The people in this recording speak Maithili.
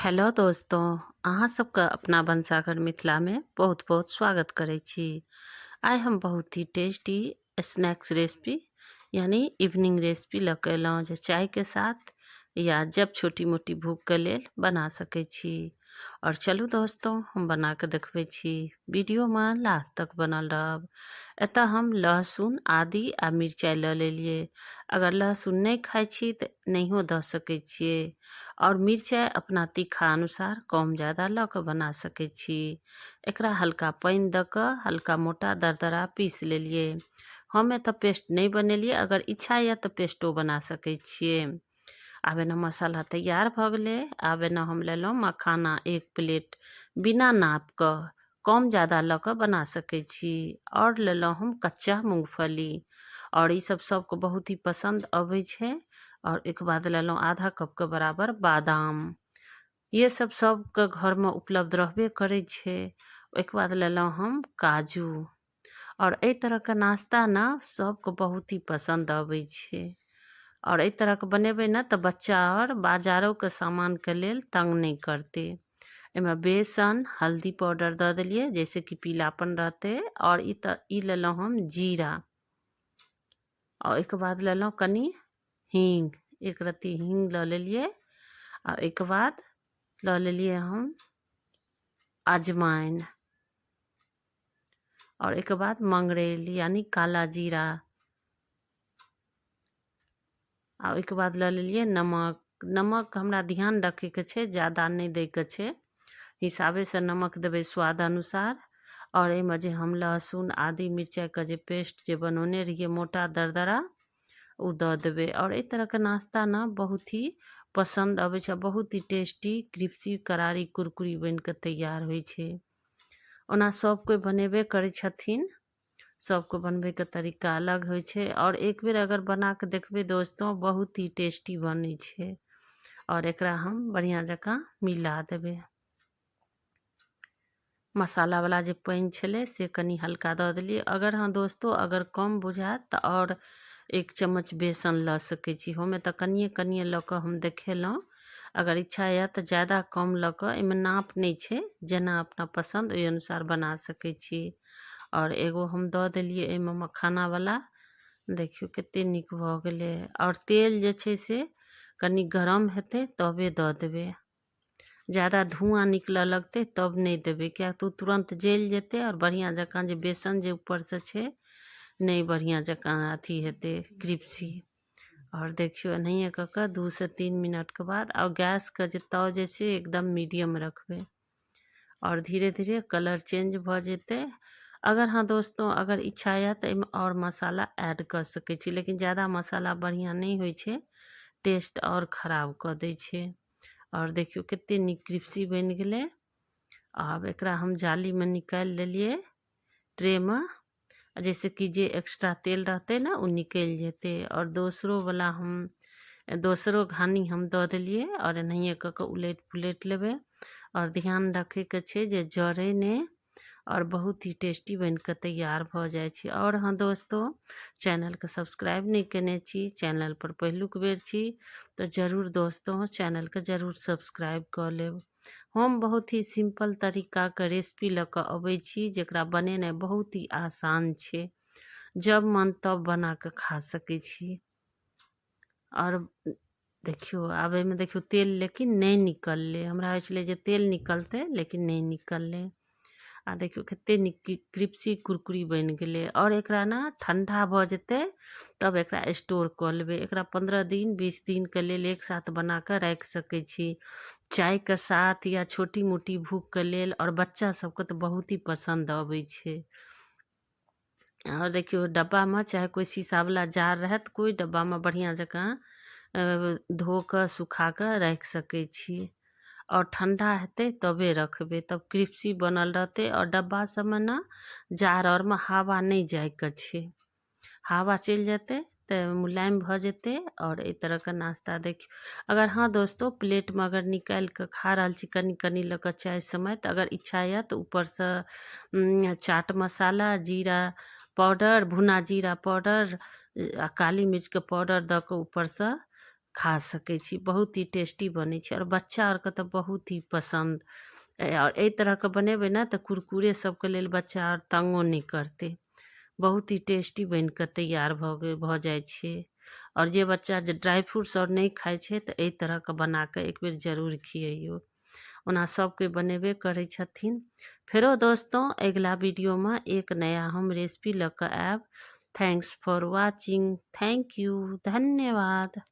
हेलो दोस्तों, अहाँ सबके अपना भनसाघर मिथिला में बहुत बहुत स्वागत करै छी। आइ हम बहुत ही टेस्टी स्नैक्स रेसिपी यानी इवनिंग रेसिपी लऽ के एलहुँ जे चाय के साथ या जब छोटी मोटी भूख के लेल बना सकै छी। और चलू दोस्तों, हम बना के देखबै छी। वीडियो में लास्ट तक बनल रहब। एतऽ हम लहसुन, आदि आ मिरचाइ लऽ लेलियै। अगर लहसुन नहि खाइ छी तऽ नहियो दऽ सकै छियै। और मिरचाइ अपना तीखा अनुसार कम ज्यादा लऽ कऽ बना सकै छी। एकरा हल्का पानि दऽ कऽ हल्का मोटा दरदरा पीस लेलियै। हम एतऽ पेस्ट नहि बनेलियै, अगर इच्छा यऽ तऽ पेस्टो बना सकै छियै। आब एना मसाला तैयार भऽ गेलै। आब एना हम लेलहुँ मखाना एक प्लेट, बिना नापके कम ज्यादा लऽ कऽ बना सकै छी। आओर लेलहुँ हम कच्चा मूँगफली, आओर ई सब सबके बहुत ही पसन्द अबै छै। आओर एक बाद लेलहुँ आधा कपके बराबर बादाम। ये सब सबके घरमे उपलब्ध रहबे करै छै। ओहिके बाद लेलहुँ हम काजू। आओर एहि तरहके नाश्ता ने सबके बहुत ही पसन्द अबै छै। आओर एहि तरहके बनेबै ने तऽ बच्चा आओर बाजारोके सामानके लेल तंग नहि करतै। एहिमे बेसन, हल्दी पाउडर दऽ देलियै जैसे कि पीलापन रहतै। आओर ई तऽ ई लेलहुँ हम जीरा। आओर ओहिके बाद लेलहुँ कनि हींग, एक रत्ती हींग लऽ लेलियै। आ ओहिके बाद लऽ लेलियै हम अजवाइन। आओर एहिके बाद मंगरैल यानी काला जीरा। आ ओहिके बाद लऽ लेलियै नमक। नमक हमरा ध्यान रखैके छै, ज्यादा नहि दैके छै, हिसाबेसँ नमक देबै स्वाद अनुसार। आओर एहिमे जे हम लहसुन, आदि, मिरचाइके जे पेस्ट जे बनौने रहियै मोटा दरदरा, ओ दऽ देबै। आओर एहि तरहके नाश्ता ने बहुत ही पसन्द अबै छै, बहुत ही टेस्टी क्रिप्सी करारी कुरकुरी बनिकऽ तैयार होइ छै। ओना सब कोइ बनेबे करै छथिन, सबके बनबैके तरीका अलग होइ छै। आओर एक बेर अगर बना कऽ देखबै दोस्तों, बहुत ही टेस्टी बनै छै। आओर एकरा हम बढ़िआँ जकाँ मिला देबै। मसालावला जे पानि छलै से कनि हल्का दऽ देलियै। अगर हँ दोस्तो, अगर कम बुझायत तऽ आओर एक चम्मच बेसन लऽ सकै छी। हम एतऽ कनिए कनिए लऽ कऽ हम देखेलहुँ। अगर इच्छा यऽ तऽ ज्यादा कम लऽ कऽ, एहिमे नाप नहि छै, जेना अपना पसन्द ओहि अनुसार बना सकै छी। आओर एगो हम दऽ देलियै एहिमे मखानावला। देखियौ कते नीक भऽ गेलै। आओर तेल जे छै से कनि गरम हेतै तबे दऽ देबै। ज्यादा धुआँ निकलऽ लगतै तब नहि देबै, किएक तऽ ओ तुरन्त जलि जेतै। आओर बढ़िआँ जकाँ जे बेसन जे ऊपरसँ छै नहि बढ़िआँ जकाँ अथी हेतै क्रिप्सी। आओर देखियौ एनाहिए कऽ कऽ 2 से 3 मिनटके बाद, आओर गैसके जे ताव जे छै एकदम मीडियम रखबै। आओर धीरे धीरे कलर चेंज भऽ जेतै। अगर हँ दोस्तों, अगर इच्छा यऽ तऽ एहिमे आओर मसाला ऐड कऽ सकै छी, लेकिन ज्यादा मसाला बढ़िआँ नहि होइ छै, टेस्ट आओर खराब कऽ दै छै। आओर देखियौ कते नीक क्रिप्सी बनि गेलै। आब एकरा हम जालीमे निकालि लेलियै ट्रेमे, जैसे कि जे एक्स्ट्रा तेल रहतै ने ओ निकलि जेतै। आओर दोसरोवला हम दोसरो घानी हम दऽ देलियै। आओर एनाहिए कऽ कऽ उलटि पुलटि लेबै। आओर ध्यान रखैके छै जे जरै नहि, आओर बहुत ही टेस्टी बनि कऽ तैयार भऽ जाइ छै। आओर हँ दोस्तो, चैनलके सब्सक्राइब नहि केने छी, चैनलपर पहिलुक बेर छी तऽ जरूर दोस्तो चैनलके जरूर सब्सक्राइब कऽ लेब। हम बहुत ही सिम्पल तरीकाके रेसिपी लऽ कऽ अबै छी, जकरा बनेनाइ बहुत ही आसान छै, जब मन तब बना कऽ खा सकै छी। आओर देखियौ आब एहिमे देखियौ तेल लेकिन नहि निकललै। हमरा होइ छलै जे तेल निकलतै, लेकिन नहि निकललै। आ देखियौ कते नीक क्रिप्सी कुरकुरी बनि गेलै। आओर एकरा ने ठण्डा भऽ जेतै तब एकरा स्टोर कऽ लेबै। एकरा 15 दिन 20 दिनके लेल एक साथ बना कऽ राखि सकै छी, चायके साथ या छोटी मोटी भूखके लेल। आओर बच्चा सबके तऽ बहुत ही पसन्द अबै छै। आओर देखियौ डब्बामे चाहे कोइ शीशावला जार रहए तऽ कोइ डब्बामे बढ़िआँ जकाँ धो कऽ सुखा कऽ राखि सकै छी। आओर ठण्डा हेतै तबे रखबै, तब क्रिप्सी बनल रहतै। आओर डब्बा सबमे ने जार आरमे हवा नहि जाइके छै, हवा चलि जेतै तऽ मुलायम भऽ जेतै। आओर एहि तरहके नाश्ता देखियौ, अगर हँ दोस्तो प्लेटमे अगर निकालि कऽ खा रहल छी कनि कनि लऽ कऽ चाय समेत, अगर इच्छा यऽ तऽ ऊपरसँ चाट मसाला, जीरा पाउडर, भुना जीरा पाउडर आ काली मिर्चके पाउडर दऽ कऽ ऊपरसँ खा सकै छी। बहुत ही टेस्टी बनै छै आओर बच्चा आरके तऽ बहुत ही पसन्द। आओर एहि तरहके बनेबै ने तऽ कुरकुरे सबके लेल बच्चा आर तंगो नहि करतै। बहुत ही टेस्टी बनिकऽ तैयार भऽ गेल भऽ जाइ छै। आओर जे बच्चा जे ड्राइ फ्रूट्स आओर नहि खाइ छै तऽ एहि तरहके बनाकऽ एक बेर जरूर खियैयौ। ओना सबके बनेबे करै छथिन। फेरो दोस्तों अगिला वीडियोमे एक नया हम रेसिपी लऽ कऽ आयब। Thanks for watching. Thank you. धन्यवाद।